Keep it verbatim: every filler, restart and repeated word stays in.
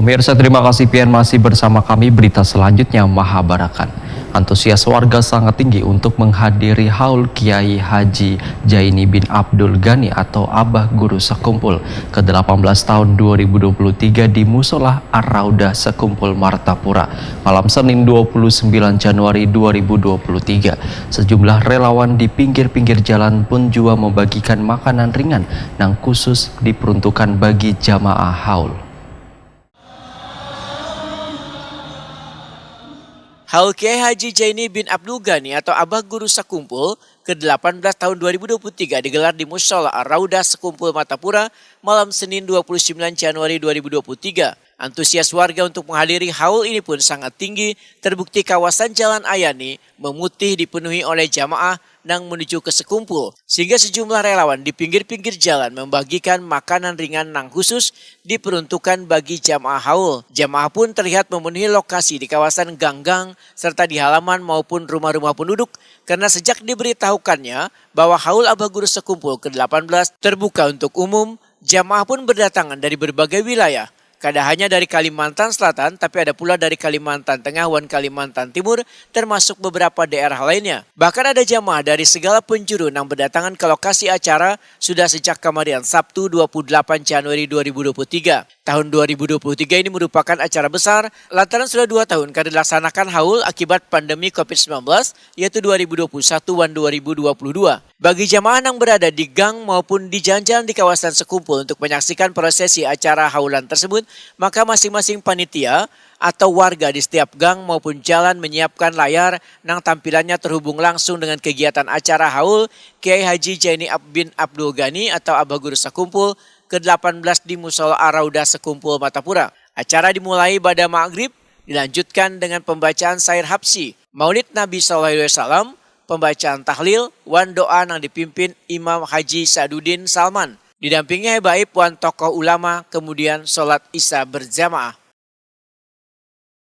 Pemirsa, terima kasih pian masih bersama kami. Berita selanjutnya, Mahabarakan. Antusias warga sangat tinggi untuk menghadiri haul Kiai Haji Jaini bin Abdul Ghani atau Abah Guru Sekumpul ke delapan belas tahun dua ribu dua puluh tiga di Musola Ar-Raudah Sekumpul, Martapura, malam Senin dua puluh sembilan Januari dua ribu dua puluh tiga. Sejumlah relawan di pinggir-pinggir jalan pun juga membagikan makanan ringan nang khusus diperuntukkan bagi jamaah haul. Haul Kiai Haji Jaini bin Abdul Ghani atau Abah Guru Sakumpul ke delapan belas tahun dua ribu dua puluh tiga digelar di Musola Ar-Raudah Sekumpul, Martapura, malam Senin dua puluh sembilan Januari dua ribu dua puluh tiga. Antusias warga untuk menghadiri haul ini pun sangat tinggi, terbukti kawasan Jalan Ayani memutih dipenuhi oleh jamaah nang menuju ke Sekumpul, sehingga sejumlah relawan di pinggir-pinggir jalan membagikan makanan ringan nang khusus diperuntukkan bagi jamaah haul. Jamaah pun terlihat memenuhi lokasi di kawasan gang-gang serta di halaman maupun rumah-rumah penduduk, karena sejak diberitahukannya bahwa haul Abah Guru Sekumpul ke delapan belas terbuka untuk umum, jamaah pun berdatangan dari berbagai wilayah. Kada hanya dari Kalimantan Selatan, tapi ada pula dari Kalimantan Tengah wan Kalimantan Timur, termasuk beberapa daerah lainnya. Bahkan ada jamaah dari segala penjuru nang berdatangan ke lokasi acara sudah sejak kamarian, Sabtu dua puluh delapan Januari dua ribu dua puluh tiga. Tahun dua ribu dua puluh tiga ini merupakan acara besar lantaran sudah dua tahun kada dilaksanakan haul akibat pandemi covid sembilan belas, yaitu dua ribu dua puluh satu wan dua ribu dua puluh dua. Bagi jamaah nang berada di gang maupun di jalan-jalan di kawasan Sekumpul untuk menyaksikan prosesi acara haulan tersebut, maka masing-masing panitia atau warga di setiap gang maupun jalan menyiapkan layar nang tampilannya terhubung langsung dengan kegiatan acara haul Kiai Haji Jaini Ab-, bin Abdul Ghani atau Abah Guru Sakumpul ke delapan belas di Musola Ar-Raudah Sekumpul, Martapura. Acara dimulai pada maghrib, dilanjutkan dengan pembacaan syair Habsyi, Maulid Nabi Sallallahu Alaihi Wasallam, pembacaan tahlil, wan doa nang dipimpin Imam Haji Sadudin Salman, didampingi habaib wan tokoh ulama, kemudian sholat Isya berjamaah.